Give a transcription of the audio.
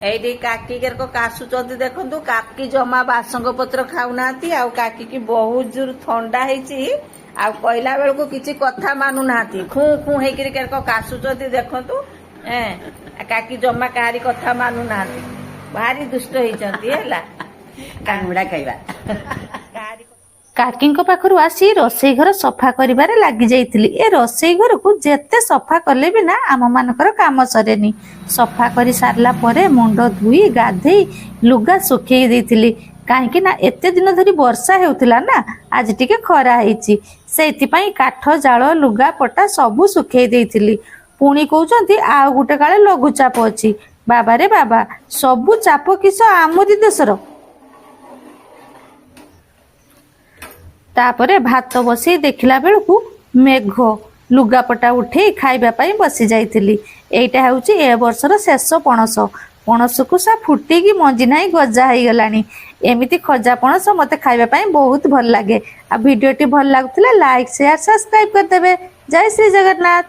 ଏଇଠି କାକି କେରକ କାଶୁଛନ୍ତି ଦେଖନ୍ତୁ। କାକି ଜମା ବାସଙ୍ଗ ପତ୍ର ଖାଉନାହାନ୍ତି, ଆଉ କାକିକି ବହୁତ ଜୋର ଥଣ୍ଡା ହେଇଛି। ଆଉ କହିଲା ବେଳକୁ କିଛି କଥା ମାନୁନାହାନ୍ତି, ଖୁଁ ଖୁଁ ହେଇକିରି କେରକ କାଶୁଛନ୍ତି ଦେଖନ୍ତୁ। ଏଁ କାକି ଜମା କାହାରି କଥା ମାନୁନାହାନ୍ତି, ଭାରି ଦୁଷ୍ଟ ହେଇଛନ୍ତି ହେଲା। କାଙ୍ଗୁଡ଼ା ଖାଇବା। କାହାରି କାକିଙ୍କ ପାଖରୁ ଆସି ରୋଷେଇ ଘର ସଫା କରିବାରେ ଲାଗି ଯାଇଥିଲି। ଏ ରୋଷେଇ ଘରକୁ ଯେତେ ସଫା କଲେ ବି ନା ଆମମାନଙ୍କର କାମ ସରେନି। ସଫା କରି ସାରିଲା ପରେ ମୁଣ୍ଡ ଧୋଇ ଗାଧେଇ ଲୁଗା ଶୁଖେଇ ଦେଇଥିଲି, କାହିଁକି ନା ଏତେ ଦିନ ଧରି ବର୍ଷା ହେଉଥିଲା ନା, ଆଜି ଟିକେ ଖରା ହେଇଛି। ସେଇଥିପାଇଁ କାଠ ଜାଳ ଲୁଗା ପଟା ସବୁ ଶୁଖେଇ ଦେଇଥିଲି। ପୁଣି କହୁଛନ୍ତି ଆଉ ଗୋଟେ କାଳେ ଲଘୁଚାପ ଅଛି। ବାବାରେ ବାବା, ସବୁ ଚାପ କିସ ଆମରି ଦେଶର। ତାପରେ ଭାତ ବସେଇ ଦେଖିଲା ବେଳକୁ ମେଘ। ଲୁଗାପଟା ଉଠେଇ ଖାଇବା ପାଇଁ ବସି ଯାଇଥିଲି। ଏଇଟା ହେଉଛି ଏ ବର୍ଷର ଶେଷ ପଣସ। ପଣସକୁ ସା ଫୁଟିକି ମଞ୍ଜି ନାହିଁ, ଗଜା ହେଇଗଲାଣି। ଏମିତି ଖଜା ପଣସ ମୋତେ ଖାଇବା ପାଇଁ ବହୁତ ଭଲ ଲାଗେ। ଆଉ ଭିଡ଼ିଓଟି ଭଲ ଲାଗୁଥିଲେ ଲାଇକ୍, ସେୟାର, ସବସ୍କ୍ରାଇବ୍ କରିଦେବେ। ଜୟ ଶ୍ରୀ ଜଗନ୍ନାଥ।